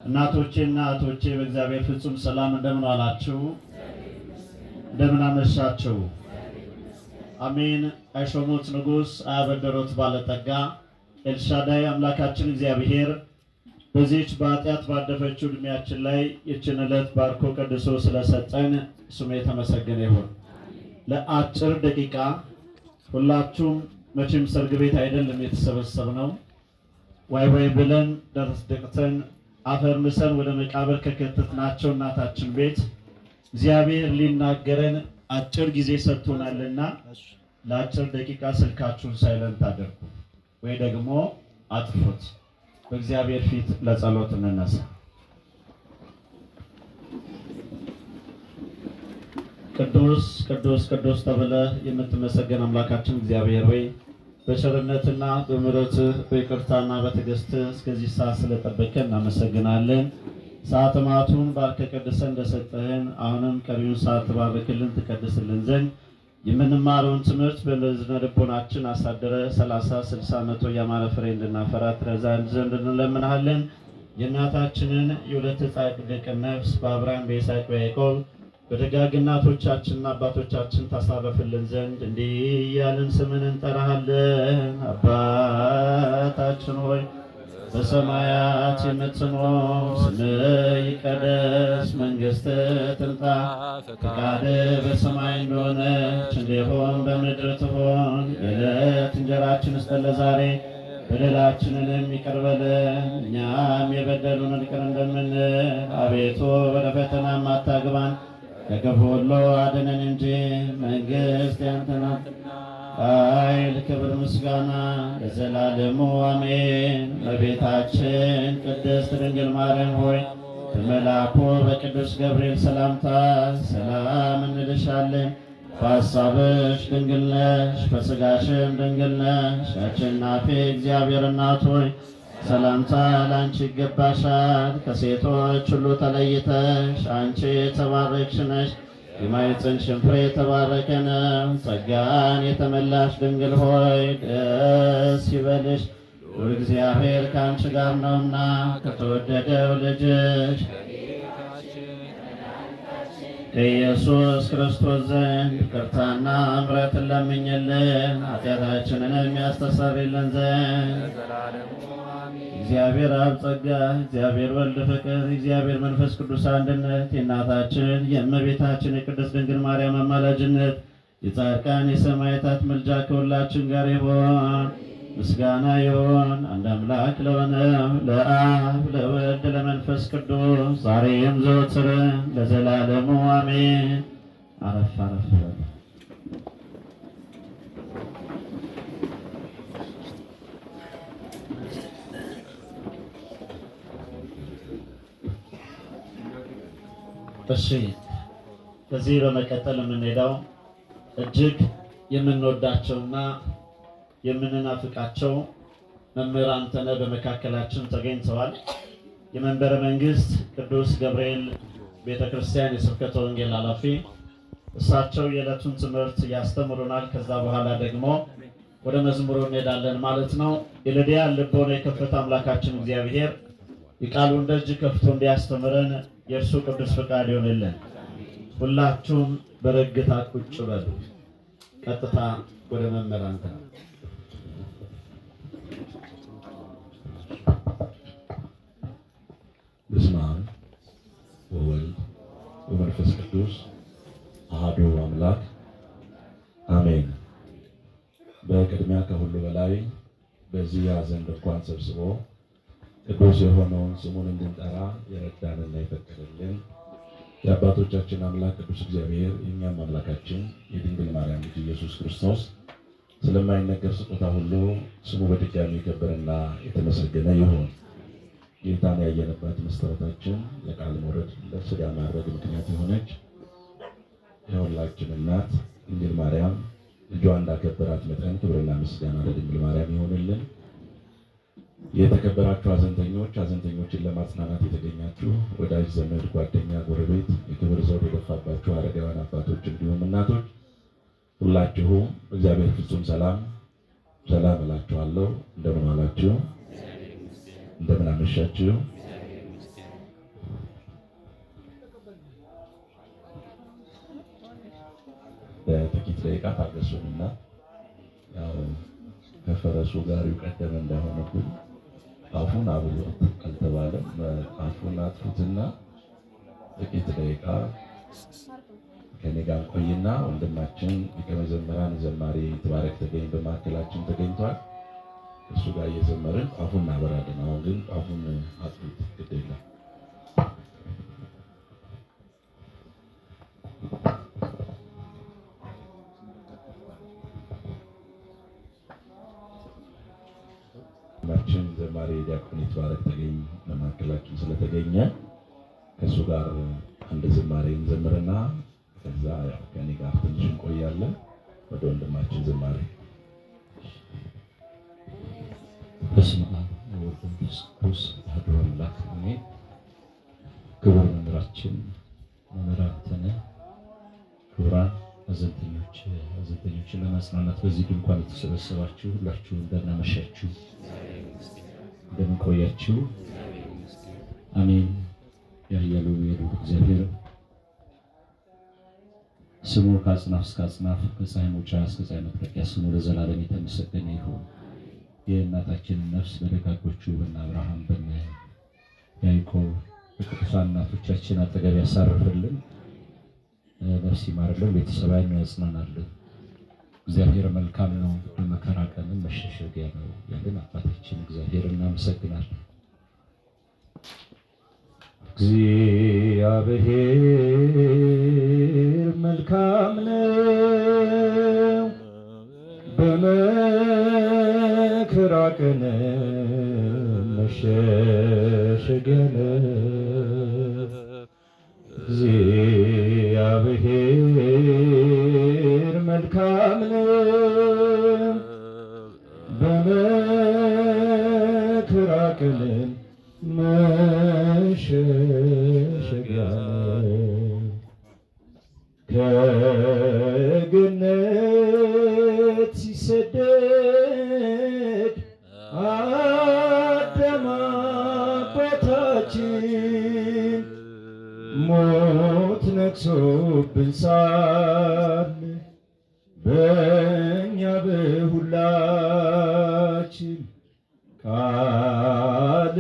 እናቶቼና እህቶቼ በእግዚአብሔር ፍጹም ሰላም እንደምን አላችሁ? እንደምን አመሻችሁ? አሜን። አይሾሙት ንጉሥ አያበደሩት ባለጠጋ ኤልሻዳይ አምላካችን እግዚአብሔር በዚህች በኃጢአት ባደፈችው ዕድሜያችን ላይ ይህችን ዕለት ባርኮ ቀድሶ ስለሰጠን ስሙ የተመሰገነ ይሁን። ለአጭር ደቂቃ ሁላችሁም መቼም ሰርግ ቤት አይደለም የተሰበሰብነው። ዋይ ዋይ ብለን ደርስ ደቅተን አፈር ምሰን ወደ መቃብር ከከተትናቸው እናታችን ቤት እግዚአብሔር ሊናገረን አጭር ጊዜ ሰጥቶናልና ለአጭር ደቂቃ ስልካችሁን silent አድርጉ ወይ ደግሞ አጥፉት። በእግዚአብሔር ፊት ለጸሎት እንነሳ። ቅዱስ ቅዱስ ቅዱስ ተብለህ የምትመሰገን አምላካችን እግዚአብሔር ሆይ፣ በቸርነትና በምሕረትህ በይቅርታና በትዕግስትህ እስከዚህ ሰዓት ስለጠበቅከን እናመሰግናለን። ሰዓተ ማቱን ባርከህ ቀድሰህ እንደሰጠህን አሁንም ቀሪውን ሰዓት ትባርክልን ትቀድስልን ዘንድ፣ የምንማረውን ትምህርት በእዝነ ልቦናችን አሳድረህ 30፣ 60፣ 100 ያማረ ፍሬ እንድናፈራ ትረዳን ዘንድ እንለምንሃለን። የእናታችንን የወለተ ጻድቅን ነፍስ በአብርሃም፣ በይስሐቅ፣ በያዕቆብ በደጋግ እናቶቻችንና አባቶቻችን ታሳረፍልን ዘንድ እንዲህ እያልን ስምን እንጠራሃለን። አባታችን ሆይ፣ በሰማያት የምትኖር፣ ስምህ ይቀደስ፣ መንግሥትህ ትምጣ፣ ፈቃድህ በሰማይ እንደሆነች እንዲሁም በምድር ትሁን። የዕለት እንጀራችንን ስጠን ለዛሬ፣ በደላችንንም ይቅር በለን እኛም የበደሉንን ይቅር እንደምንል። አቤቱ ወደ ፈተናም አታግባን፣ ከክፉ ሁሉ አድነን እንጂ መንግሥት ያንተ ናትና፣ ኃይል፣ ክብር፣ ምስጋና ለዘላለሙ አሜን። እመቤታችን ቅድስት ድንግል ማርያም ሆይ፣ በመልአኩ በቅዱስ ገብርኤል ሰላምታ ሰላም እንልሻለን። በሐሳብሽ ድንግል ነሽ፣ በሥጋሽም ድንግል ነሽ። አሸናፊ እግዚአብሔር እናት ሆይ፣ ሰላምታ ለአንቺ ይገባሻል። ከሴቶች ሁሉ ተለይተሽ አንቺ የተባረክሽ ነሽ፣ የማኅፀንሽም ፍሬ የተባረከ ነው። ጸጋን የተመላሽ ድንግል ሆይ፣ ደስ ይበልሽ፣ ልዑል እግዚአብሔር ከአንቺ ጋር ነውና ከተወደደው ልጅሽ ከኢየሱስ ክርስቶስ ዘንድ ይቅርታና ምሕረትን ለምኝልን፣ ኃጢአታችንንም ያስተሰርይልን ዘንድ። እግዚአብሔር አብ ጸጋ፣ እግዚአብሔር ወልድ ፍቅር፣ እግዚአብሔር መንፈስ ቅዱስ አንድነት፣ የእናታችን የእመቤታችን የቅድስት ድንግል ማርያም አማላጅነት፣ የጻድቃን የሰማዕታት ምልጃ ከሁላችን ጋር ይሁን። ምስጋና ይሁን አንድ አምላክ ለሆነው ለአብ፣ ለወልድ፣ ለመንፈስ ቅዱስ ዛሬም ዘወትርም ለዘላለሙ አሜን። አረፍ አረፍ በሉ። እሺ፣ ከዚህ በመቀጠል የምንሄደው እጅግ የምንወዳቸውና የምንናፍቃቸው መምህር አንተነህ በመካከላችን ተገኝተዋል። የመንበረ መንግስት ቅዱስ ገብርኤል ቤተክርስቲያን የስብከተ ወንጌል ኃላፊ፣ እሳቸው የዕለቱን ትምህርት ያስተምሩናል። ከዛ በኋላ ደግሞ ወደ መዝሙሩ እንሄዳለን ማለት ነው። የልድያን ልቦና የከፈተ አምላካችን እግዚአብሔር የቃሉን ደጅ ከፍቶ እንዲያስተምረን የእርሱ ቅዱስ ፈቃድ ይሆንልን። ሁላችሁም በረግታ ቁጭ በሉ። ቀጥታ ወደ መምህር አንተነህ። በስመ አብ ወወልድ ወመንፈስ ቅዱስ አሐዱ አምላክ አሜን። በቅድሚያ ከሁሉ በላይ በዚህ የሐዘን ድንኳን ሰብስቦ ቅዱስ የሆነውን ስሙን እንድንጠራ የረዳንና የፈቀደልን የአባቶቻችን አምላክ ቅዱስ እግዚአብሔር፣ የእኛም አምላካችን የድንግል ማርያም ልጅ ኢየሱስ ክርስቶስ ስለማይነገር ስጦታ ሁሉ ስሙ በድጋሚ የከበረና የተመሰገነ ይሁን። ጌታን ያየንባት መስታወታችን፣ ለቃል መውረድ ለስጋ ማድረግ ምክንያት የሆነች የሁላችን እናት ድንግል ማርያም ልጇ እንዳከበራት መጠን ክብርና ምስጋና ለድንግል ማርያም ይሆንልን። የተከበራችሁ ሐዘንተኞች፣ ሐዘንተኞችን ለማጽናናት የተገኛችሁ ወዳጅ ዘመድ፣ ጓደኛ፣ ጎረቤት፣ የክብር ዘውድ የደፋባችሁ አረጋውያን አባቶች እንዲሁም እናቶች፣ ሁላችሁም እግዚአብሔር ፍጹም ሰላም ሰላም እላችኋለሁ። እንደምን ዋላችሁ? እንደምን አመሻችሁ? ለጥቂት ደቂቃ ታገሱንና ያው ከፈረሱ ጋሪው ቀደመ እንዳይሆንብን ጣፉን አብሉት አልተባለም። ጣፉን አጥፉትና ጥቂት ደቂቃ ከኔ ጋር ቆይና ወንድማችን ሊቀ መዘምራን ዘማሪ ይትባረክ ተገኝ በማዕከላችን ተገኝቷል። እሱ ጋር እየዘመርን ጣፉን እናበራለን። አሁን ግን ጣፉን አጥፉት፣ ግድ የለም። ወንድማችን ዘማሪ ዲያቆን ይትባረክ ተገኝ በማዕከላችን ስለተገኘ ከእሱ ጋር አንድ ዝማሬ እንዘምርና ከዛ ያው ከኔ ጋር ትንሽ እንቆያለን። ወደ ወንድማችን ዝማሬ። በስመ አብ ወወልድ ወመንፈስ ቅዱስ አሐዱ አምላክ አሜን። ክቡር መምህራችን መምህር አንተነህ፣ ክቡራን ሐዘንተኞችን ለማጽናናት በዚህ ድንኳን የተሰበሰባችሁ ሁላችሁ እንደምን አመሻችሁ፣ እንደምን ቆያችሁ? አሜን። የኃያሉ የልዑል እግዚአብሔር ስሙ ከአጽናፍ እስከ አጽናፍ ከፀሐይ መውጫ እስከ ፀሐይ መጥለቂያ ስሙ ለዘላለም የተመሰገነ ይሁን። የእናታችንን ነፍስ በደጋጎቹ በነ አብርሃም በነ ያዕቆብ በቅዱሳን እናቶቻችን አጠገብ ያሳርፍልን፣ ነፍስ ይማርልን፣ ቤተሰባዊን ያጽናናልን። እግዚአብሔር መልካም ነው፣ በመከራ ቀንም መሸሸጊያ ነው ያለን አባታችን እግዚአብሔር እናመሰግናለን። እግዚአብሔር መልካም ነው፣ በመከራ ቀን መሸሸጊያ ነው። እግዚአብሔር መልካም ነው፣ በመከራ ቀን መሸሸጊያ ነው። ከገነት ሲሰደድ አዳም አባታችን ሞት ነግሶብን ሳለ በእኛ በሁላችን ቃል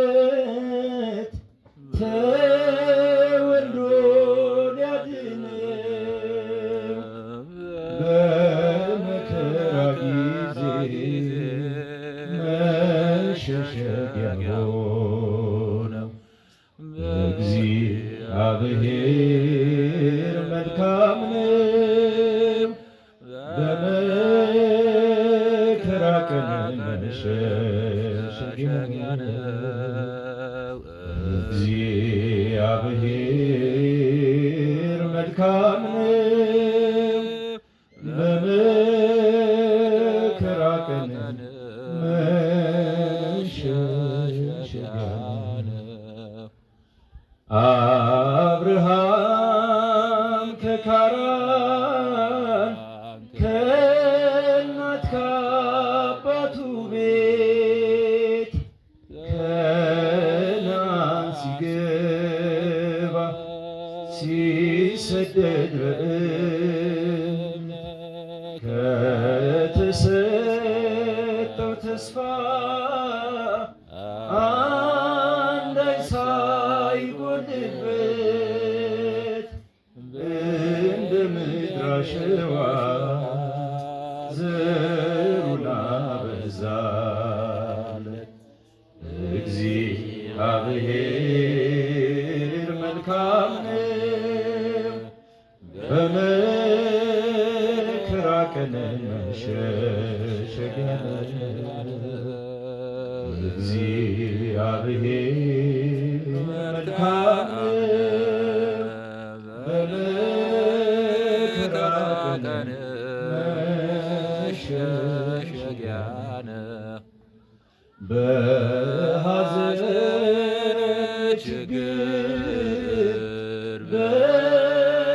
እንደገባለት ተወልዶ ሊያድነው በመከራ ጊዜ መሸሸጊያ ሆነው። እግዚአብሔር መልካም ነው፣ በመከራ ቀን መሸሸጊያ ነው። እግዚአብሔር መልካም ነው፣ በመከራ ቀን መሸሸጊያ ነው። አብርሃም ከካራን ከእናት ከአባቱ ቤት ከነዓን ሲገባ ሲሰደድ በእምነት ከተሰጠው ተስፋ አንዳች ሳይጎድልበት እንደ ምድር አሸዋ ዘሩን አበዛለት። እግዚአብሔር መልካም ነው፣ በመከራ ቀን መሸሸጊያ ነው። እግዚአብሔር መልካም ነው፣ በመከራ ቀን መሸሸጊያ ነው። በሐዘን ችግር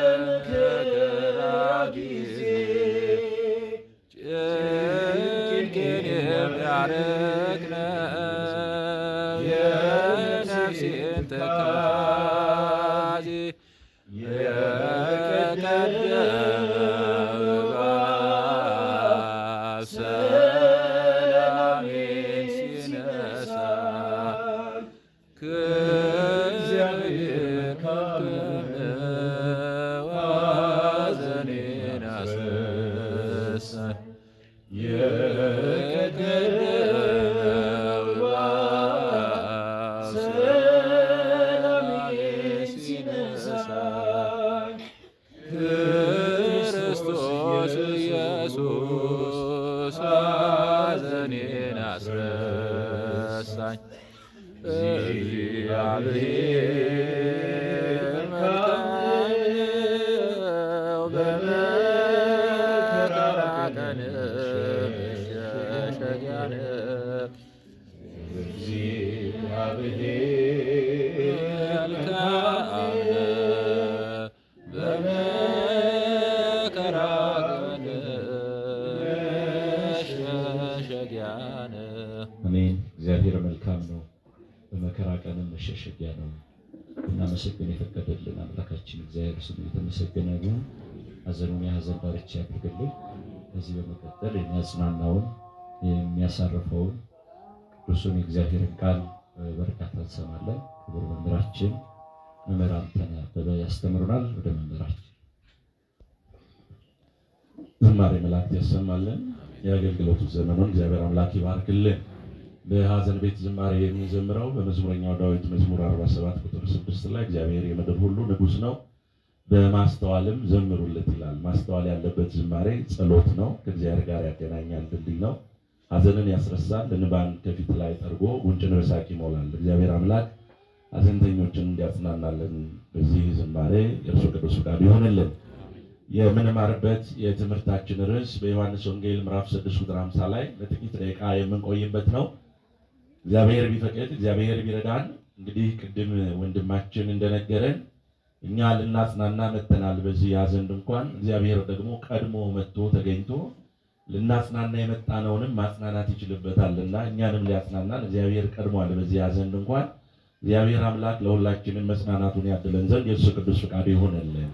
በመከራ ጊዜ ጭንቄን የሚያርቅ ነው የነፍሴን ትካዜ። እግዚአብሔር መልካም ነው፣ በመከራ ቀን መሸሸጊያ ነው። መልካም ነው፣ በመከራ ቀን መሸሸጊያ ነው። አሜን። እግዚአብሔር መልካም ነው፣ በመከራ ቀንም መሸሸጊያ ነው። እናመሰግን የፈቀደልን አምላካችን እግዚአብሔር ስሙ የተመሰገነ ይሁን። ሐዘኑን የሐዘን ዳርቻ ያድርግልን። ከዚህ በመቀጠል የሚያጽናናውን የሚያሳርፈውን ቅዱሱን የእግዚአብሔርን ቃል በእርጋታ እንሰማለን። ክቡር መምህራችን መምህር አንተነህ አበበ ያስተምሩናል። ወደ መምህራችን። ዝማሬ መላእክት ያሰማልን። የአገልግሎቱ ዘመኑን እግዚአብሔር አምላክ ይባርክልን። በሐዘን ቤት ዝማሬ የምንዘምረው በመዝሙረኛው ዳዊት መዝሙር 47 ቁጥር 6 ላይ እግዚአብሔር የምድር ሁሉ ንጉሥ ነው፣ በማስተዋልም ዘምሩለት ይላል። ማስተዋል ያለበት ዝማሬ ጸሎት ነው። ከእግዚአብሔር ጋር ያገናኛል፣ ድልድይ ነው። ሐዘንን ያስረሳል፣ እንባን ከፊት ላይ ጠርጎ ጉንጭን በሳቅ ይሞላል። እግዚአብሔር አምላክ ሐዘንተኞችን እንዲያጽናናልን በዚህ ዝማሬ የእርሱ ቅዱስ ፈቃድ ይሆንልን። የምንማርበት የትምህርታችን ርዕስ በዮሐንስ ወንጌል ምዕራፍ 6 ቁጥር 50 ላይ ለጥቂት ደቂቃ የምንቆይበት ነው። እግዚአብሔር ቢፈቅድ እግዚአብሔር ቢረዳን፣ እንግዲህ ቅድም ወንድማችን እንደነገረን እኛ ልናጽናና መጥተናል በዚህ የሐዘን ድንኳን። እግዚአብሔር ደግሞ ቀድሞ መጥቶ ተገኝቶ ልናጽናና የመጣነውንም ማጽናናት ይችልበታልና እኛንም ሊያጽናናን እግዚአብሔር ቀድሟል በዚህ የሐዘን ድንኳን። እግዚአብሔር አምላክ ለሁላችንም መጽናናቱን ያድለን ዘንድ የእርሱ ቅዱስ ፈቃዱ ይሆንልን።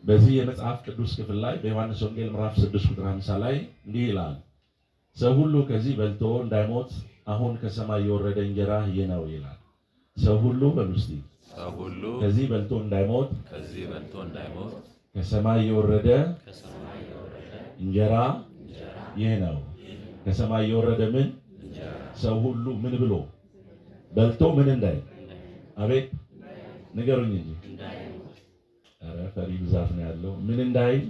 በዚህ የመጽሐፍ ቅዱስ ክፍል ላይ በዮሐንስ ወንጌል ምዕራፍ 6 ቁጥር 50 ላይ እንዲህ ይላል፣ ሰው ሁሉ ከዚህ በልቶ እንዳይሞት አሁን ከሰማይ የወረደ እንጀራ ይህ ነው ይላል። ሰው ሁሉ በሉ እስቲ፣ ሰው ሁሉ ከዚህ በልቶ እንዳይሞት ከዚህ በልቶ እንዳይሞት ከሰማይ የወረደ እንጀራ ይህ ነው። ከሰማይ የወረደ ምን? ሰው ሁሉ ምን ብሎ በልቶ ምን እንዳይል? አቤት ንገሩኝ እንጂ። ኧረ ፈሪ ብዛት ነው ያለው። ምን እንዳይል?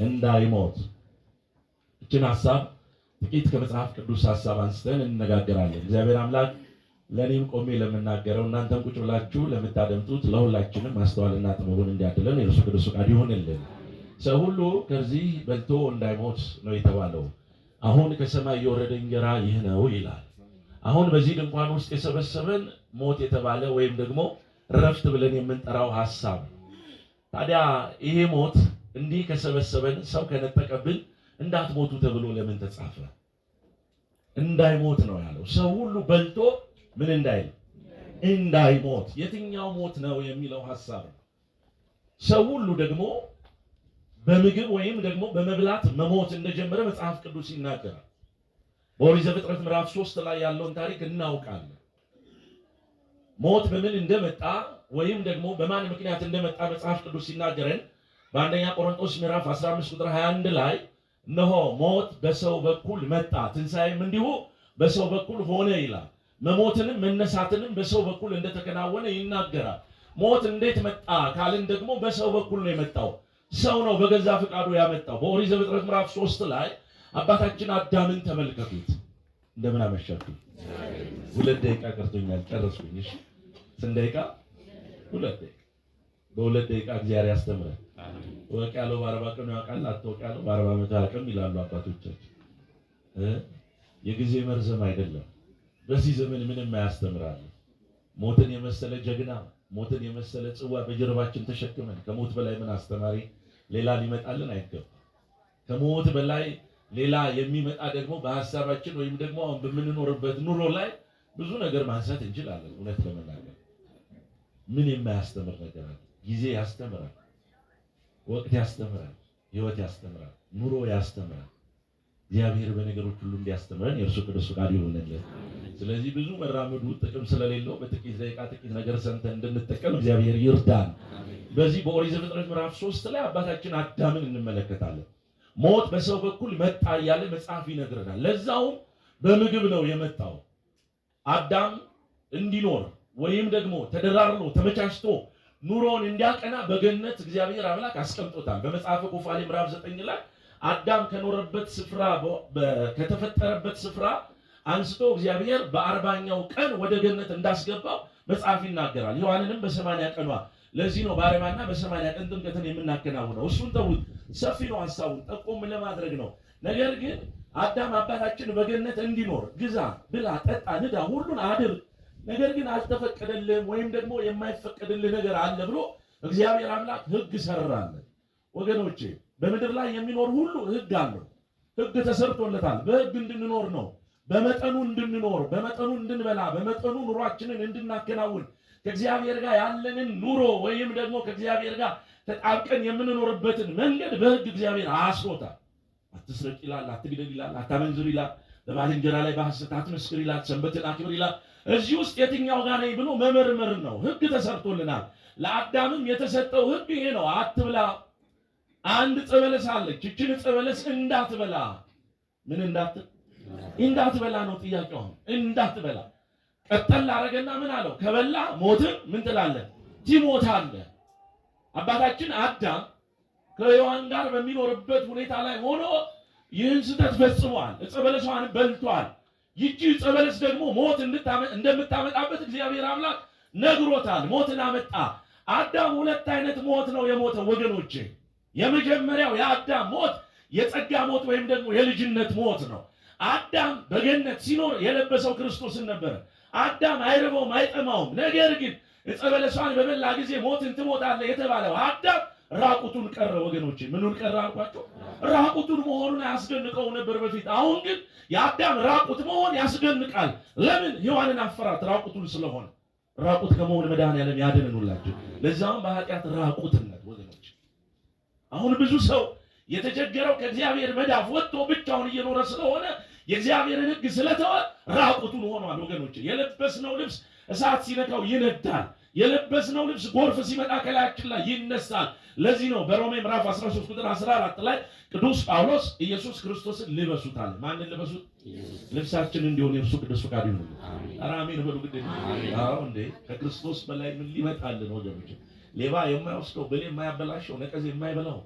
እንዳይሞት። እችን ሐሳብ ጥቂት ከመጽሐፍ ቅዱስ ሐሳብ አንስተን እንነጋገራለን። እግዚአብሔር አምላክ ለእኔም ቆሜ ለምናገረው እናንተም ቁጭ ብላችሁ ለምታደምጡት ለሁላችንም ማስተዋልና ጥበቡን እንዲያድለን የእርሱ ቅዱስ ፈቃድ ይሁንልን። ሰው ሁሉ ከዚህ በልቶ እንዳይሞት ነው የተባለው። አሁን ከሰማይ የወረደ እንጀራ ይህ ነው ይላል። አሁን በዚህ ድንኳን ውስጥ የሰበሰበን ሞት የተባለ ወይም ደግሞ ረፍት ብለን የምንጠራው ሐሳብ ነው። ታዲያ ይሄ ሞት እንዲህ ከሰበሰበን፣ ሰው ከነጠቀብን፣ እንዳትሞቱ ተብሎ ለምን ተጻፈ? እንዳይሞት ነው ያለው። ሰው ሁሉ በልቶ ምን እንዳይል? እንዳይሞት። የትኛው ሞት ነው የሚለው ሐሳብ ነው። ሰው ሁሉ ደግሞ በምግብ ወይም ደግሞ በመብላት መሞት እንደጀመረ መጽሐፍ ቅዱስ ይናገራል። በኦሪት ዘፍጥረት ምዕራፍ 3 ላይ ያለውን ታሪክ እናውቃለን። ሞት በምን እንደመጣ ወይም ደግሞ በማን ምክንያት እንደመጣ መጽሐፍ ቅዱስ ሲናገረን በአንደኛ ቆሮንቶስ ምዕራፍ 15 ቁጥር 21 ላይ እነሆ ሞት በሰው በኩል መጣ፣ ትንሣኤም እንዲሁ በሰው በኩል ሆነ ይላል። መሞትንም መነሳትንም በሰው በኩል እንደተከናወነ ይናገራል። ሞት እንዴት መጣ ካልን ደግሞ በሰው በኩል ነው የመጣው። ሰው ነው በገዛ ፈቃዱ ያመጣው። በኦሪት ዘፍጥረት ምዕራፍ 3 ላይ አባታችን አዳምን ተመልከቱት። እንደምን አመሻችሁ። 2 ደቂቃ ቀርቶኛል፣ ጨረስኩኝ። እሺ ስንት ደቂቃ? 2 ደቂቃ። በ2 ደቂቃ እግዚአብሔር ያስተምራል። ወቅ ያለው በ40 ቀኑ ያውቃል፣ አትወቅ ያለው በ40 ዓመቱ አያውቅም ይላሉ አባቶቻችን። የጊዜ መርዘም አይደለም። በዚህ ዘመን ምንም አያስተምራል። ሞትን የመሰለ ጀግና፣ ሞትን የመሰለ ጽዋ በጀርባችን ተሸክመን ከሞት በላይ ምን አስተማሪ ሌላ ሊመጣልን አይገባም። ከሞት በላይ ሌላ የሚመጣ ደግሞ በሐሳባችን ወይም ደግሞ አሁን በምንኖርበት ኑሮ ላይ ብዙ ነገር ማንሳት እንችላለን። እውነት ለመናገር ምን የማያስተምር ነገር አለ? ጊዜ ያስተምራል፣ ወቅት ያስተምራል፣ ህይወት ያስተምራል፣ ኑሮ ያስተምራል። እግዚአብሔር በነገሮች ሁሉ እንዲያስተምረን የእርሱ ቅዱስ ፈቃድ ይሁንልን። ስለዚህ ብዙ መራመዱ ጥቅም ስለሌለው በጥቂት ደቂቃ ጥቂት ነገር ሰምተን እንድንጠቀም እግዚአብሔር ይርዳን። በዚህ በኦሪት ዘፍጥረት ምዕራፍ 3 ላይ አባታችን አዳምን እንመለከታለን። ሞት በሰው በኩል መጣ እያለ መጽሐፍ ይነግረናል። ለዛውም በምግብ ነው የመጣው። አዳም እንዲኖር ወይም ደግሞ ተደራርሎ ተመቻችቶ ኑሮውን እንዲያቀና በገነት እግዚአብሔር አምላክ አስቀምጦታል። በመጽሐፈ ኩፋሌ ምዕራፍ 9 ላይ አዳም ከኖረበት ስፍራ ከተፈጠረበት ስፍራ አንስቶ እግዚአብሔር በ40ኛው ቀን ወደ ገነት እንዳስገባው መጽሐፍ ይናገራል። ሔዋንንም በ80 ቀኗ። ለዚህ ነው በ40ና በ80 ቀን ጥምቀትን የምናከናውነው። እሱን ተውት፣ ሰፊ ነው ሐሳቡን ጠቆም ለማድረግ ነው። ነገር ግን አዳም አባታችን በገነት እንዲኖር ግዛ፣ ብላ፣ ጠጣ፣ ንዳ፣ ሁሉን አድርግ፣ ነገር ግን አልተፈቀደልህም ወይም ደግሞ የማይፈቀድልህ ነገር አለ ብሎ እግዚአብሔር አምላክ ሕግ ሰራለት። ወገኖቼ በምድር ላይ የሚኖር ሁሉ ሕግ አለው። ሕግ ተሰርቶለታል። በሕግ እንድንኖር ነው። በመጠኑ እንድንኖር፣ በመጠኑ እንድንበላ፣ በመጠኑ ኑሯችንን እንድናከናውን፣ ከእግዚአብሔር ጋር ያለንን ኑሮ ወይም ደግሞ ከእግዚአብሔር ጋር ተጣብቀን የምንኖርበትን መንገድ በሕግ እግዚአብሔር አስሮታል። አትስረቅ ይላል፣ አትግደል ይላል፣ አታመንዝር ይላል፣ በባልንጀራ ላይ በሐሰት አትመስክር ይላል፣ ሰንበትን አክብር ይላል። እዚህ ውስጥ የትኛው ጋር ነኝ ብሎ መመርመር ነው። ሕግ ተሰርቶልናል። ለአዳምም የተሰጠው ሕግ ይሄ ነው። አትብላ፣ አንድ ዕፀ በለስ አለች፣ ይችን ዕፀ በለስ እንዳትበላ፣ ምን እንዳትል? እንዳትበላ ነው ጥያቄው። እንዳትበላ ቀጠል አደረገና ምን አለው? ከበላ ሞትን ምን ትላለህ? ትሞታለህ። አባታችን አዳም ከሔዋን ጋር በሚኖርበት ሁኔታ ላይ ሆኖ ይህን ስህተት ፈጽሟል። ዕፀ በለሷን በልቷል። ይቺ ዕፀ በለስ ደግሞ ሞት እንደምታመጣበት እግዚአብሔር አምላክ ነግሮታል። ሞትን አመጣ። አዳም ሁለት አይነት ሞት ነው የሞተው ወገኖቼ። የመጀመሪያው የአዳም ሞት የጸጋ ሞት ወይም ደግሞ የልጅነት ሞት ነው። አዳም በገነት ሲኖር የለበሰው ክርስቶስን ነበረ። አዳም አይርበውም አይጠማውም። ነገር ግን ዕፀ በለሷን በበላ ጊዜ ሞትን ትሞታለህ የተባለው አዳም ራቁቱን ቀረ። ወገኖቼ ምኑን ቀረ አልኳቸው? ራቁቱን መሆኑን አያስደንቀው ነበር በፊት። አሁን ግን የአዳም ራቁት መሆን ያስደንቃል። ለምን? ሔዋንን አፈራት ራቁቱን ስለሆነ። ራቁት ከመሆን መድኃኔዓለም ያድነን ሁላችን። ለዛውም በኃጢአት ራቁትነት ወገኖች። አሁን ብዙ ሰው የተቸገረው ከእግዚአብሔር መዳፍ ወጥቶ ብቻውን እየኖረ ስለሆነ የእግዚአብሔርን ሕግ ስለተወ ራቁቱን ሆኗል። ወገኖች የለበስነው ልብስ እሳት ሲነካው ይነዳል። የለበስነው ልብስ ጎርፍ ሲመጣ ከላያችን ላይ ይነሳል። ለዚህ ነው በሮሜ ምዕራፍ 13 ቁጥር 14 ላይ ቅዱስ ጳውሎስ ኢየሱስ ክርስቶስን ልበሱት አለ። ማንን ልበሱት? ልብሳችን እንዲሆን የእርሱ ቅዱስ ፈቃድ ይሁን። ኧረ አሜን በሉ ግድ። አዎ እንዴ፣ ከክርስቶስ በላይ ምን ሊመጣልን ወገኖች? ሌባ የማይወስደው፣ በሌ የማያበላሸው፣ ነቀዝ የማይበላው።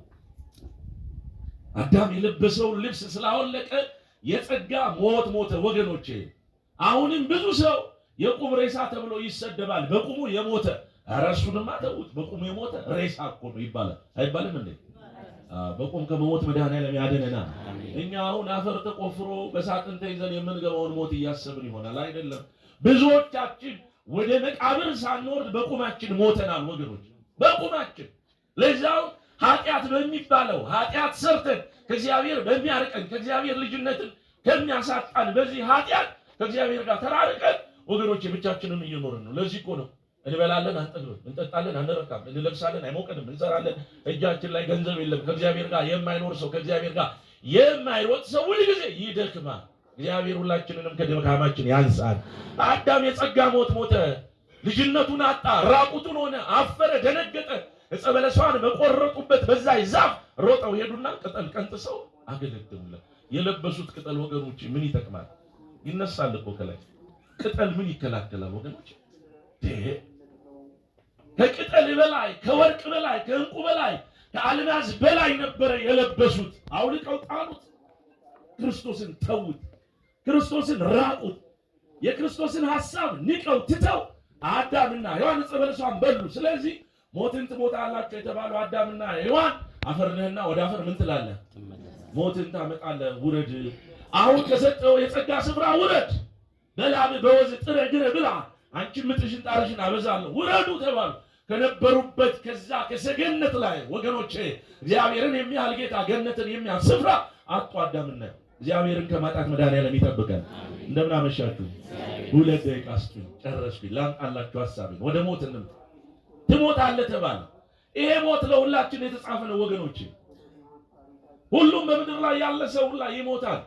አዳም የለበሰውን ልብስ ስላወለቀ የጸጋ ሞት ሞተ ወገኖቼ። አሁንም ብዙ ሰው የቁም ሬሳ ተብሎ ይሰደባል። በቁሙ የሞተ፣ ኧረ እሱንማ ተውት። በቁሙ የሞተ ሬሳ እኮ ነው ይባላል። አይባልም እንዴ? በቁም ከመሞት መድኃኔዓለም ያድነና። እኛ አሁን አፈር ተቆፍሮ በሳጥን ተይዘን የምንገባውን ሞት እያሰብን ይሆናል። አይደለም። ብዙዎቻችን ወደ መቃብር ሳንወርድ በቁማችን ሞተናል ወገኖች፣ በቁማችን፣ ለዛው ኃጢአት በሚባለው ኃጢአት ሰርተን ከእግዚአብሔር በሚያርቀን፣ ከእግዚአብሔር ልጅነትን ከሚያሳጣን በዚህ ኃጢአት ከእግዚአብሔር ጋር ተራርቀን ወገኖች ብቻችንን እየኖርን ነው። ለዚህ እኮ ነው እንበላለን አንጠግብም፣ እንጠጣለን አንረካም፣ እንለብሳለን አይሞቀንም፣ እንሰራለን እጃችን ላይ ገንዘብ የለም። ከእግዚአብሔር ጋር የማይኖር ሰው፣ ከእግዚአብሔር ጋር የማይሮጥ ሰው ሁልጊዜ ይደክማል። እግዚአብሔር ሁላችንንም ከድካማችን ያንሳል። አዳም የጸጋ ሞት ሞተ፣ ልጅነቱን አጣ፣ ራቁቱን ሆነ፣ አፈረ፣ ደነገጠ። ዕፀ በለሷን በቆረጡበት በዛ ዛፍ ሮጠው ሄዱና ቅጠል ቀንጥሰው አገለደሙለት። የለበሱት ቅጠል ወገኖች ምን ይጠቅማል? ይነሳል እኮ ከላይ። ቅጠል ምን ይከላከላል ወገኖች? ከቅጠል በላይ፣ ከወርቅ በላይ፣ ከዕንቁ በላይ፣ ከአልማዝ በላይ ነበረ የለበሱት። አውልቀው ጣሉት። ክርስቶስን ተዉት። ክርስቶስን ራቁት። የክርስቶስን ሐሳብ ንቀው ትተው አዳምና ሔዋን ዕፀ በለሷን በሉ። ስለዚህ ሞትን ትሞታላችሁ የተባለው አዳምና ሔዋን አፈር ነህና ወደ አፈር ምን ትላለህ? ሞትን ታመጣለህ። ውረድ። አሁን ከሰጠው የጸጋ ስፍራ ውረድ። በላብ በወዝ ጥረ ግረ ብላ፣ አንቺ ምጥሽን ጣርሽን አበዛለሁ። ውረዱ ተባሉ። ከነበሩበት ከዛ ከሰገነት ላይ ወገኖቼ እግዚአብሔርን የሚያህል ጌታ፣ ገነትን የሚያህል ስፍራ አጡ አዳምና። እግዚአብሔርን ከማጣት መድኃኔዓለም ይጠብቀን። እንደምን አመሻችሁ። 2 ደቂቃ ስጡኝ፣ ጨረስኩኝ። ላምጣላችሁ ሐሳቤን። ወደ ሞት እንምጣ። ትሞታለህ ተባለ። ይሄ ሞት ለሁላችን የተጻፈ ነው ወገኖቼ። ሁሉም በምድር ላይ ያለ ሰው ሁላ ይሞታል።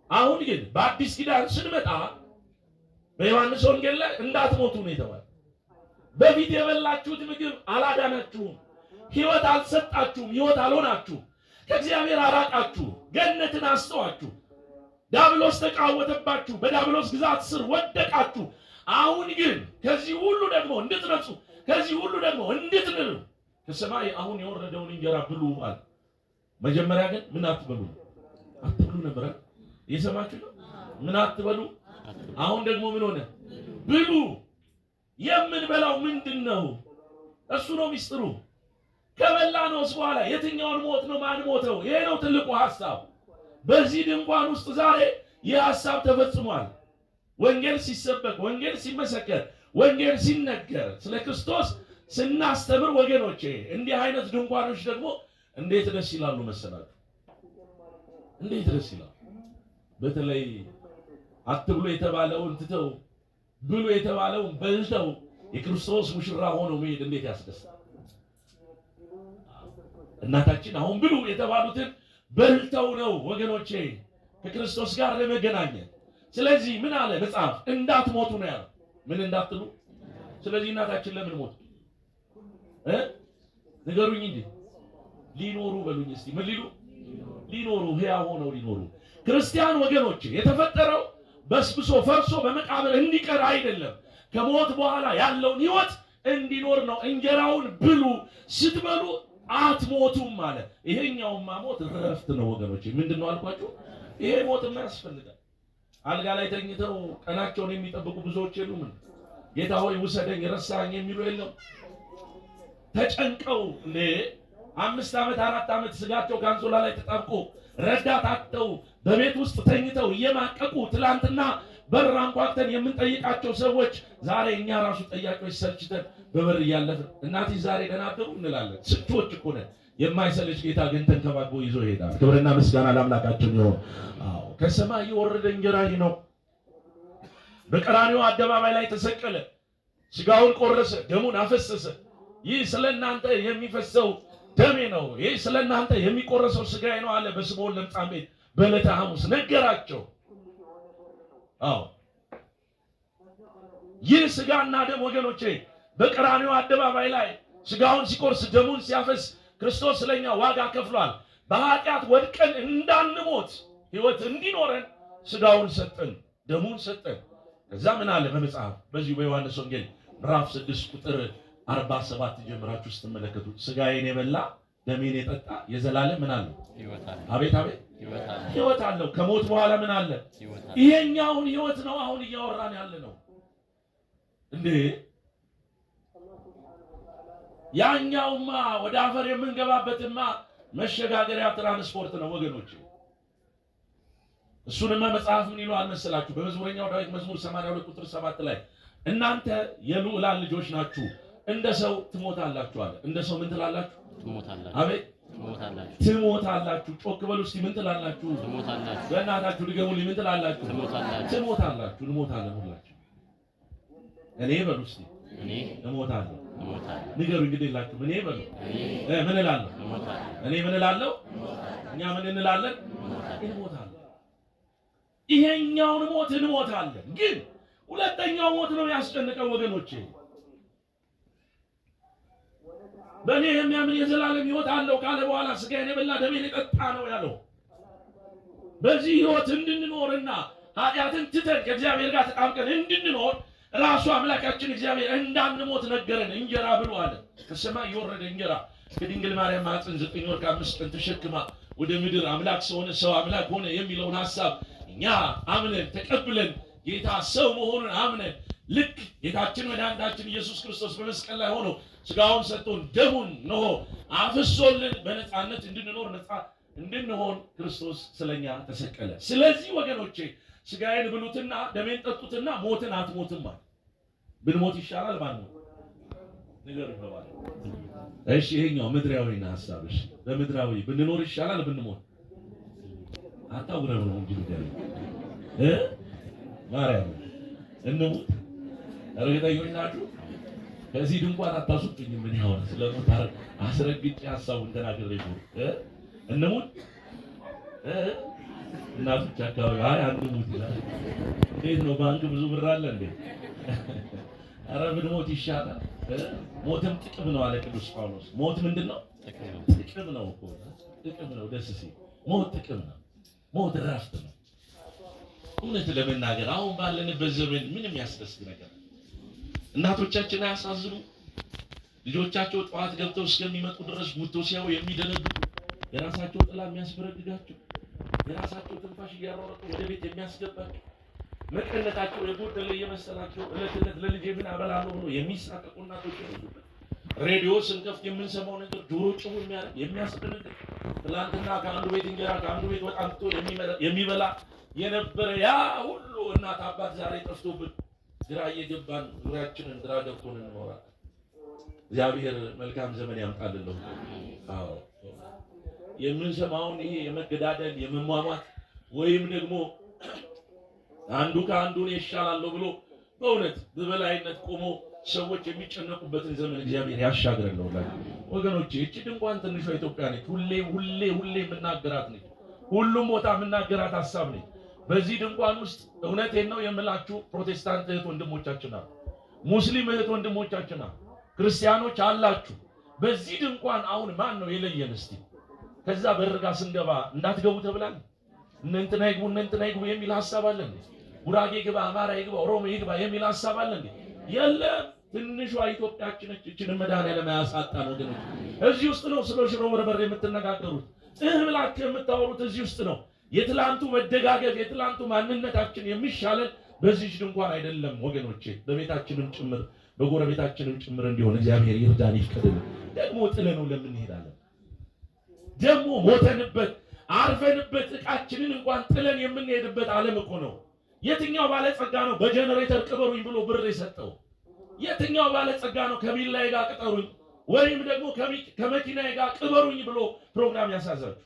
አሁን ግን በአዲስ ኪዳን ስንመጣ በዮሐንስ ወንጌል ላይ እንዳትሞቱ ነው የተባለ። በፊት የበላችሁት ምግብ አላዳናችሁም፣ ሕይወት አልሰጣችሁም፣ ሕይወት አልሆናችሁም፣ ከእግዚአብሔር አራቃችሁ፣ ገነትን አስተዋችሁ፣ ዲያብሎስ ተጫወተባችሁ፣ በዲያብሎስ ግዛት ስር ወደቃችሁ። አሁን ግን ከዚህ ሁሉ ደግሞ እንድትነጹ፣ ከዚህ ሁሉ ደግሞ እንድትንሉ ከሰማይ አሁን የወረደውን እንጀራ ብሉ አለ። መጀመሪያ ግን ምን አትበሉ፣ አትብሉ ነበረ። እየሰማችሁ ነው። ምን አትበሉ። አሁን ደግሞ ምን ሆነ? ብሉ። የምንበላው ምንድን ነው? እሱ ነው ሚስጥሩ። ከበላነውስ በኋላ የትኛውን ሞት ነው ማን ሞተው? ይሄ ነው ትልቁ ሐሳብ። በዚህ ድንኳን ውስጥ ዛሬ ይህ ሐሳብ ተፈጽሟል። ወንጌል ሲሰበክ፣ ወንጌል ሲመሰከር፣ ወንጌል ሲነገር፣ ስለ ክርስቶስ ስናስተምር ወገኖቼ እንዲህ አይነት ድንኳኖች ደግሞ እንዴት ደስ ይላሉ መሰላችሁ! እንዴት ደስ ይላሉ! በተለይ አትብሉ የተባለውን ትተው ብሉ የተባለውን በልተው የክርስቶስ ሙሽራ ሆነው መሄድ እንዴት ያስደስታል! እናታችን አሁን ብሉ የተባሉትን በልተው ነው ወገኖቼ ከክርስቶስ ጋር ለመገናኘት። ስለዚህ ምን አለ መጽሐፍ? እንዳትሞቱ ነው ያለው። ምን እንዳትሉ? ስለዚህ እናታችን ለምን ሞቱ? ንገሩኝ እንጂ ሊኖሩ በሉኝ እስቲ። ምን ሊሉ? ሊኖሩ፣ ሕያው ሆነው ሊኖሩ። ክርስቲያን ወገኖቼ የተፈጠረው በስብሶ ፈርሶ በመቃብር እንዲቀር አይደለም። ከሞት በኋላ ያለውን ሕይወት እንዲኖር ነው። እንጀራውን ብሉ፣ ስትበሉ አትሞቱም አለ። ይሄኛውማ ሞት እረፍት ነው ወገኖቼ። ምንድን ነው አልኳችሁ? ይሄ ሞትማ ያስፈልጋል። አልጋ ላይ ተኝተው ቀናቸውን የሚጠብቁ ብዙዎች የሉም? ጌታ ሆይ ውሰደኝ ረሳኝ የሚሉ የለም? ተጨንቀው እንዴ 5 ዓመት 4 ዓመት ስጋቸው ከአንሶላ ላይ ተጣብቆ ረዳት አጥተው በቤት ውስጥ ተኝተው እየማቀቁ ትላንትና በር አንኳኩተን የምንጠይቃቸው ሰዎች ዛሬ እኛ ራሱ ጠያቂዎች ሰልችተን በበር እያለፍን እናቴ ዛሬ ደህና አደሩ እንላለን። ስንቶች እኮ ነን። የማይሰለች ጌታ ግን ተንከባክቦ ይዞ ይሄዳል። ክብርና ምስጋና ለአምላካችን ይሁን። አዎ ከሰማይ የወረደ እንጀራ ይህ ነው። በቀራንዮ አደባባይ ላይ ተሰቀለ፣ ስጋውን ቆረሰ፣ ደሙን አፈሰሰ። ይህ ስለእናንተ የሚፈሰው ደሜ ነው፣ ይህ ስለእናንተ የሚቆረሰው ስጋዬ ነው አለ። በስምዖን ለምጻም ቤት በዕለተ ሐሙስ ነገራቸው። አዎ ይህ ስጋና ደም ወገኖቼ በቀራንዮ አደባባይ ላይ ስጋውን ሲቆርስ ደሙን ሲያፈስ ክርስቶስ ስለኛ ዋጋ ከፍሏል። በኃጢአት ወድቀን እንዳንሞት ሕይወት እንዲኖረን ስጋውን ሰጠን፣ ደሙን ሰጠን። ከዛ ምን አለ በመጽሐፍ በዚሁ በዮሐንስ ወንጌል ምዕራፍ 6 ቁጥር 47 ጀምራችሁ ስትመለከቱ ስጋዬን የበላ ደሜን የጠጣ የዘላለም ምን አለው? አቤት አቤት ሕይወት አለው። ከሞት በኋላ ምን አለ? ይሄኛውን ሕይወት ነው አሁን እያወራን ያለ ነው እንዴ። ያኛውማ ወደ አፈር የምንገባበትማ መሸጋገሪያ ትራንስፖርት ነው ወገኖች። እሱንማ መጽሐፍ ምን ይለዋል መሰላችሁ? በመዝሙረኛው ዳዊት መዝሙር 82 ቁጥር 7 ላይ እናንተ የልዑላን ልጆች ናችሁ እንደ ሰው ትሞታላችሁ አለ። እንደ ሰው ምን ትላላችሁ? ትሞታላችሁ። አቤት ትሞታላችሁ። ትሞታላችሁ። ጮክ በሉ እስቲ ምን ትላላችሁ? ትሞታላችሁ። በእናታችሁ ድገሙልኝ። ምን ትላላችሁ? ትሞታላችሁ። ትሞታላችሁ። እንሞታለን ሁላችሁ። እኔ በሉ እስቲ እኔ እሞታለሁ። እሞታለሁ። ንገሩ እንግዲህ የላችሁም። እኔ በሉ እኔ ምን እላለሁ? እሞታለሁ። እኔ ምን እላለሁ? እኛ ምን እንላለን? እንሞታለን። ይሄኛውን ሞት እንሞታለን። ግን ሁለተኛው ሞት ነው ያስጨንቀው ወገኖቼ። በእኔ የሚያምን የዘላለም ሕይወት አለው ካለ በኋላ ስጋዬን የበላ ደሜን የጠጣ ነው ያለው። በዚህ ሕይወት እንድንኖርና ኃጢአትን ትተን ከእግዚአብሔር ጋር ተጣብቀን እንድንኖር ራሱ አምላካችን እግዚአብሔር እንዳንሞት ነገረን። እንጀራ ብሉ አለ። ከሰማይ የወረደ እንጀራ ከድንግል ማርያም ማኅፀን 9 ወር ከ5 ቀን ተሸክማ ወደ ምድር አምላክ ሰው ሆነ፣ ሰው አምላክ ሆነ የሚለውን ሐሳብ እኛ አምነን ተቀብለን ጌታ ሰው መሆኑን አምነን ልክ ጌታችን መድኃኒታችን ኢየሱስ ክርስቶስ በመስቀል ላይ ሆኖ ስጋውን ሰጥቶን ደሙን ነሆ አፍሶልን በነፃነት እንድንኖር ነፃ እንድንሆን ክርስቶስ ስለኛ ተሰቀለ። ስለዚህ ወገኖቼ ስጋዬን ብሉትና ደሜን ጠጡትና ሞትን አትሞትም አለ። ብንሞት ይሻላል ባንሞት? ንገሩኝ በባለ። እሺ ይሄኛው ምድራዊ ሐሳብ። እሺ በምድራዊ ብንኖር ይሻላል ብንሞት? አታውረው ነው እንጂ ንገሩኝ እ ማርያም እንሙት? እርግጠኞች ናችሁ? ከዚህ ድንኳን አታስወጡኝም። ምን ይሆን ስለሞት አስረግጬ ሐሳቡን ተናግሬ ነው። እንሙት? እናቶች አካባቢ አይ አንሙት ይላል። እንዴት ነው ባንክ ብዙ ብር አለ እንዴ? ኧረ ብንሞት ይሻላል። ሞትም ጥቅም ነው አለ ቅዱስ ጳውሎስ። ሞት ምንድነው? ጥቅም ነው እኮ ጥቅም ነው። ደስ ሲል ሞት ጥቅም ነው። ሞት እረፍት ነው። እውነት ለመናገር አሁን ባለንበት ዘመን ምንም ያስደስት ነገር እናቶቻችን አያሳዝኑ? ልጆቻቸው ጠዋት ገብተው እስከሚመጡ ድረስ ጉቶ ሲያዩ የሚደነግጡ የራሳቸው ጥላ የሚያስበረግጋቸው የራሳቸው ትንፋሽ እያሯሯጡ ወደ ቤት የሚያስገባቸው፣ መቀነታቸው የጎደለ እየመሰላቸው ዕለት ዕለት ለልጄ ምን አበላለሁ ብሎ የሚሳቀቁ እናቶች የበዙበት፣ ሬዲዮ ስንከፍት የምንሰማው ነገር ጆሮ ጭው የሚያደርግ፣ የሚያስደነግጥ፣ ትላንትና ከአንዱ ቤት እንጀራ፣ ከአንዱ ቤት ወጥ አምጥቶ የሚበላ የነበረ ያ ሁሉ እናት አባት ዛሬ ጠፍቶብን ግራ እየገባን፣ ዙሪያችንን ግራ ገብቶን እንኖራለን። እግዚአብሔር መልካም ዘመን ያምጣልን። አዎ፣ የምንሰማውን ይሄ የመገዳደል፣ የመሟሟት ወይም ደግሞ አንዱ ከአንዱ እኔ እሻላለሁ ብሎ በእውነት በበላይነት ቆሞ ሰዎች የሚጨነቁበትን ዘመን እግዚአብሔር ያሻግረን። ለሁላችሁ ወገኖቼ፣ እቺ ድንኳን ትንሿ ኢትዮጵያ ነች። ሁሌ ሁሌ ሁሌ የምናገራት ነች። ሁሉም ቦታ የምናገራት ሀሳብ ነች። በዚህ ድንኳን ውስጥ እውነቴን ነው የምላችሁ፣ ፕሮቴስታንት እህት ወንድሞቻችን አሉ፣ ሙስሊም እህት ወንድሞቻችን አሉ፣ ክርስቲያኖች አላችሁ። በዚህ ድንኳን አሁን ማን ነው የለየን? እስቲ ከዛ በር ጋር ስንገባ እንዳትገቡ ተብላል። እነ እንትና ይግቡ፣ እነ እንትና ይግቡ የሚል ሀሳብ አለ እንዴ? ጉራጌ ግባ፣ አማራ ይግባ፣ ኦሮሞ ይግባ የሚል ሀሳብ አለ እንዴ? የለም። ትንሿ ኢትዮጵያችን ነች። እችን መድኃኒዓለም ያሳጣን ወገኖች። እዚህ ውስጥ ነው ስለ ሽሮ በርበሬ የምትነጋገሩት፣ እህ ብላችሁ የምታወሩት እዚህ ውስጥ ነው። የትላንቱ መደጋገፍ፣ የትላንቱ ማንነታችን የሚሻለን በዚች ድንኳን አይደለም ወገኖቼ፣ በቤታችንም ጭምር በጎረቤታችንም ጭምር እንዲሆን እግዚአብሔር ይርዳን ይፍቀድልን። ደግሞ ጥለነው ለምን እንሄዳለን? ደግሞ ሞተንበት አርፈንበት እቃችንን እንኳን ጥለን የምንሄድበት ዓለም እኮ ነው። የትኛው ባለጸጋ ነው በጀነሬተር ቅበሩኝ ብሎ ብር የሰጠው? የትኛው ባለጸጋ ነው ከቢላዬ ጋር ቅጠሩኝ ወይም ደግሞ ከመኪናዬ ጋር ቅበሩኝ ብሎ ፕሮግራም ያሳዛችሁ?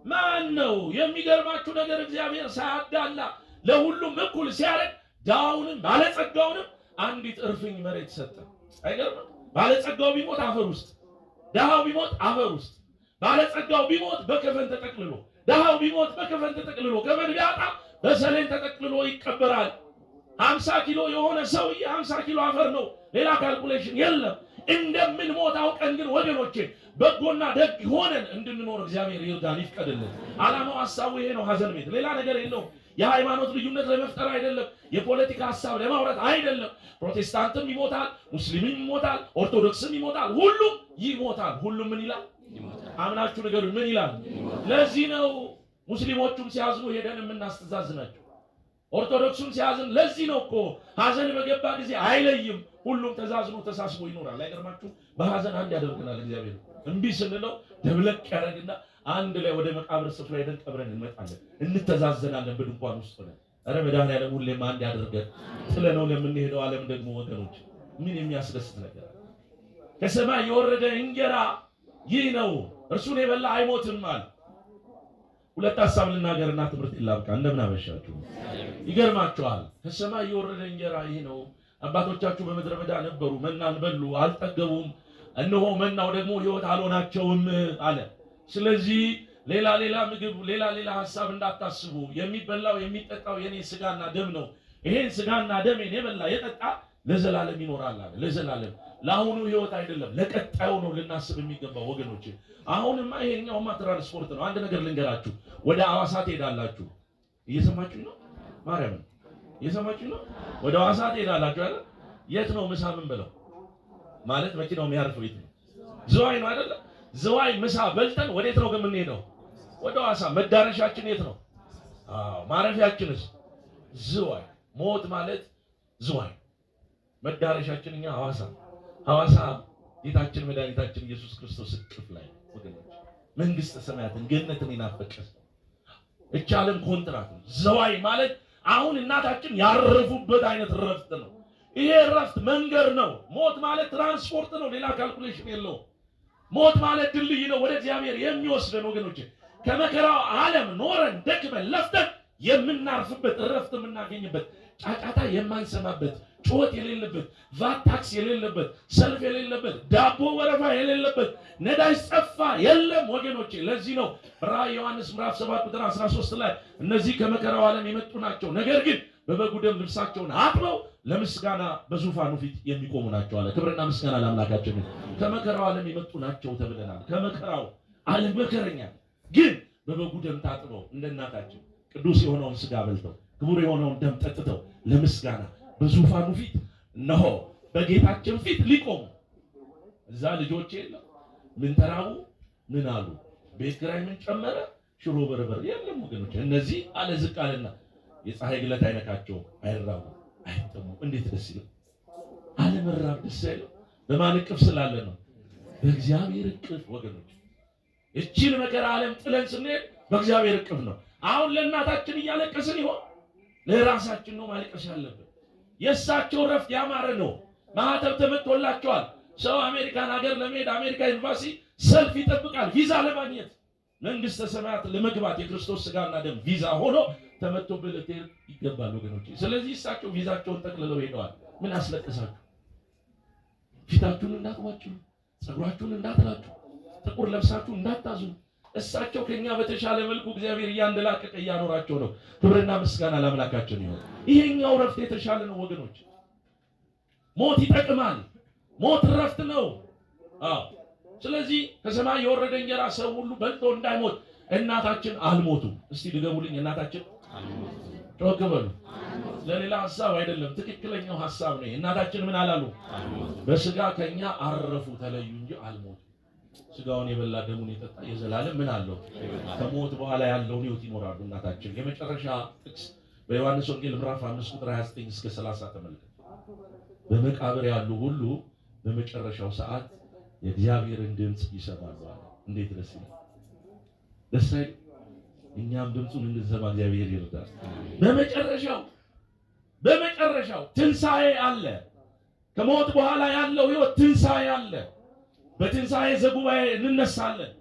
ማን ነው? የሚገርማችሁ ነገር እግዚአብሔር ሳያዳላ ለሁሉም እኩል ሲያደርግ ድሃውንም ባለጸጋውንም አንዲት እርፍኝ መሬት ሰጠ። አይገርምም? ባለጸጋው ቢሞት አፈር ውስጥ፣ ድሃው ቢሞት አፈር ውስጥ፣ ባለጸጋው ቢሞት በከፈን ተጠቅልሎ፣ ድሃው ቢሞት በከፈን ተጠቅልሎ፣ ከፈን ቢያጣ በሰሌን ተጠቅልሎ ይቀበራል። 50 ኪሎ የሆነ ሰውዬ 50 ኪሎ አፈር ነው። ሌላ calculation የለም። እንደምንሞት አውቀን ግን ወገኖቼ በጎና ደግ ሆነን እንድንኖር እግዚአብሔር ይርዳን ይፍቀድልን። ዓላማው ሀሳቡ ይሄ ነው። ሀዘን ቤት ሌላ ነገር የለውም። የሃይማኖት ልዩነት ለመፍጠር አይደለም። የፖለቲካ ሀሳብ ለማውራት አይደለም። ፕሮቴስታንትም ይሞታል፣ ሙስሊምም ይሞታል፣ ኦርቶዶክስም ይሞታል፣ ሁሉም ይሞታል። ሁሉም ምን ይላል? አምናችሁ ንገሩኝ፣ ምን ይላል? ለዚህ ነው ሙስሊሞቹም ሲያዝኑ ሄደን የምናስተዛዝናቸው። ኦርቶዶክሱም ሲያዝን፣ ለዚህ ነው እኮ ሀዘን በገባ ጊዜ አይለይም። ሁሉም ተዛዝኖ ተሳስቦ ይኖራል። አይገርማችሁ? በሀዘን አንድ ያደርገናል እግዚአብሔር። እምቢ ስንለው ደብለቅ ያደርግና አንድ ላይ ወደ መቃብር ስፍራ ሄደን ቀብረን እንመጣለን። እንተዛዘናለን በድንኳን ውስጥ ሆነን። ኧረ መድኃኒዓለም ሁሌም አንድ ያደርገን። ጥለነው ለምንሄደው ዓለም ደግሞ ወገኖች ምን የሚያስደስት ነገር አለ? ከሰማይ የወረደ እንጀራ ይህ ነው፣ እርሱን የበላ አይሞትም አለ። ሁለት ሀሳብ ልናገርና ትምህርት ላብቃ። እንደምን አመሻችሁ። ይገርማችኋል። ከሰማይ የወረደ እንጀራ ይህ ነው። አባቶቻችሁ በምድረ በዳ ነበሩ፣ መናን በሉ፣ አልጠገቡም። እነሆ መናው ደግሞ ሕይወት አልሆናቸውም አለ። ስለዚህ ሌላ ሌላ ምግብ፣ ሌላ ሌላ ሀሳብ እንዳታስቡ። የሚበላው የሚጠጣው የኔ ስጋና ደም ነው። ይሄን ስጋና ደሜን የበላ የጠጣ ለዘላለም ይኖራል አለ። ለዘላለም፣ ለአሁኑ ህይወት አይደለም፣ ለቀጣዩ ነው ልናስብ የሚገባው ወገኖች። አሁንማ ይሄኛውማ ትራንስፖርት ነው። አንድ ነገር ልንገራችሁ። ወደ ሐዋሳ ትሄዳላችሁ። እየሰማችሁ ነው? ማርያም እየሰማችሁ ነው? ወደ ሐዋሳ ትሄዳላችሁ አይደል? የት ነው ምሳ ምን በለው ማለት መኪናው የሚያርፈው የት ነው? ዝዋይ ነው አይደለ? ዝዋይ ምሳ በልተን ወዴት ነው ግን የምንሄደው? ወደ ሐዋሳ። መዳረሻችን የት ነው? አዎ፣ ማረፊያችንስ ዝዋይ። ሞት ማለት ዝዋይ፣ መዳረሻችን እኛ ሐዋሳ። ሐዋሳ ጌታችን መድኃኒታችን ኢየሱስ ክርስቶስ እቅፍ ላይ ወገኖች፣ መንግስተ ሰማያትን ገነትን የናፈቀ ሰው እቺ ዓለም ኮንትራት ነው። ዘዋይ ማለት አሁን እናታችን ያረፉበት አይነት እረፍት ነው። ይሄ እረፍት መንገድ ነው። ሞት ማለት ትራንስፖርት ነው። ሌላ calculation የለውም። ሞት ማለት ድልድይ ነው ወደ እግዚአብሔር የሚወስደን ወገኖች። ከመከራው ዓለም ኖረን ደክመን ለፍተን የምናርፍበት፣ እረፍት የምናገኝበት፣ ጫጫታ የማንሰማበት፣ ጩኸት የሌለበት፣ ቫት ታክስ የሌለበት፣ ሰልፍ የሌለበት፣ ዳቦ ወረፋ የሌለበት፣ ነዳጅ ጠፋ የለም ወገኖቼ። ለዚህ ነው ራዕይ ዮሐንስ ምዕራፍ 7 ቁጥር 13 ላይ እነዚህ ከመከራው ዓለም የመጡ ናቸው፣ ነገር ግን በበጉ ደም ልብሳቸውን አጥበው ለምስጋና በዙፋኑ ፊት የሚቆሙ ናቸው አለ። ክብርና ምስጋና ለአምላካችን። ከመከራው ዓለም የመጡ ናቸው ተብለናል። ከመከራው ዓለም መከረኛ ግን በበጉ ደም ታጥበው እንደ እናታችን ቅዱስ የሆነውን ስጋ በልተው ክቡር የሆነውን ደም ጠጥተው ለምስጋና በዙፋኑ ፊት፣ እነሆ በጌታችን ፊት ሊቆሙ። እዛ ልጆች የለም፣ ምን ተራቡ፣ ምን አሉ፣ ቤት ኪራይ ምን ጨመረ፣ ሽሮ በርበር የለም ወገኖች። እነዚህ አለ ዝቅ አለና የፀሐይ ግለት አይነካቸውም፣ አይራቡ፣ አይጠሙም። እንዴት ደስ ይላል! አለመራብ ደስ አይልም? በማን እቅፍ ስላለ ነው? በእግዚአብሔር እቅፍ ወገኖች። እቺን መከራ ዓለም ጥለን ስንሄድ በእግዚአብሔር እቅፍ ነው። አሁን ለእናታችን እያለቀስን ይሆን? ለራሳችን ነው ማልቀስ ያለብን። የእሳቸው ረፍት ያማረ ነው። ማህተብ ተመቶላቸዋል። ሰው አሜሪካን ሀገር ለመሄድ አሜሪካ ኤምባሲ ሰልፍ ይጠብቃል ቪዛ ለማግኘት፣ መንግስተ ሰማያት ለመግባት የክርስቶስ ስጋና ደም ቪዛ ሆኖ ተመቶብህ ልትሄድ ይገባል ወገኖች። ስለዚህ እሳቸው ቪዛቸውን ጠቅልለው ሄደዋል። ምን አስለቀሳችሁ? ፊታችሁን እንዳትቧጭሩ፣ ፀጉራችሁን እንዳትላጩ፣ ጥቁር ለብሳችሁ እንዳታዝኑ። እሳቸው ከኛ በተሻለ መልኩ እግዚአብሔር እያንደላቀቀ እያኖራቸው ነው። ክብርና ምስጋና ለአምላካችን ይሁን። ይሄኛው ረፍት የተሻለ ነው ወገኖች። ሞት ይጠቅማል። ሞት ረፍት ነው። አዎ። ስለዚህ ከሰማይ የወረደ እንጀራ ሰው ሁሉ በልቶ እንዳይሞት እናታችን አልሞቱም። እስቲ ድገሙልኝ። እናታችን ጮክ በሉ። ለሌላ ሀሳብ አይደለም፣ ትክክለኛው ሀሳብ ነው። እናታችን ምን አላሉ? በስጋ ከኛ አረፉ ተለዩ እንጂ አልሞቱም። ስጋውን የበላ ደሙን የጠጣ የዘላለም ምን አለው? ከሞት በኋላ ያለውን ሕይወት ይኖራሉ እናታችን። የመጨረሻ ጥቅስ በዮሐንስ ወንጌል ምዕራፍ 5 ቁጥር 29 እስከ 30 ተመልከቱ። በመቃብር ያሉ ሁሉ በመጨረሻው ሰዓት የእግዚአብሔርን ድምፅ ይሰማሉ አለ። እንዴት ደስ ይላል! ደስ አይልም? እኛም ድምፁን እንድንሰማ እግዚአብሔር ይርዳል። በመጨረሻው ትንሣኤ አለ። ከሞት በኋላ ያለው ሕይወት ትንሣኤ አለ። በትንሣኤ ዘጉባኤ እንነሳለን።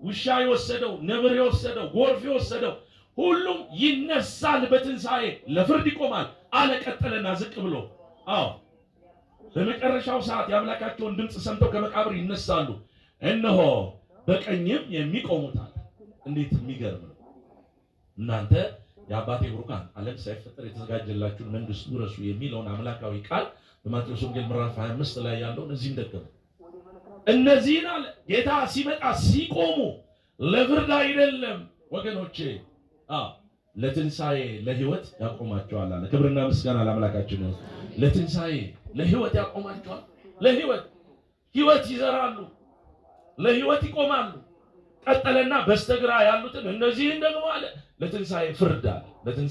ውሻ የወሰደው፣ ነብር የወሰደው፣ ጎርፍ የወሰደው ሁሉም ይነሳል። በትንሣኤ ለፍርድ ይቆማል አለ። ቀጠለና ዝቅ ብሎ አዎ በመጨረሻው ሰዓት የአምላካቸውን ድምፅ ሰምተው ከመቃብር ይነሳሉ። እነሆ በቀኝም የሚቆሙታል። እንዴት የሚገርም ነው! እናንተ የአባቴ ብሩካን ዓለም ሳይፈጠር የተዘጋጀላችሁን መንግሥት ውረሱ የሚለውን አምላካዊ ቃል በማቴዎስ ወንጌል ምዕራፍ 25 ላይ ያለውን እዚህም ደገመ። እነዚህን አለ ጌታ ሲመጣ ሲቆሙ ለፍርድ አይደለም ወገኖቼ፣ አዎ ለትንሣኤ ለሕይወት ያቆማቸዋል አለ። ክብርና ምስጋና ለአምላካችን ይሁን። ለትንሣኤ ለሕይወት ያቆማቸዋል። ለሕይወት ሕይወት ይዘራሉ፣ ለሕይወት ይቆማሉ። ቀጠለና በስተግራ ያሉትን እነዚህን ደግሞ አለ ለትንሣኤ ፍርድ አለ። ለትንሣኤ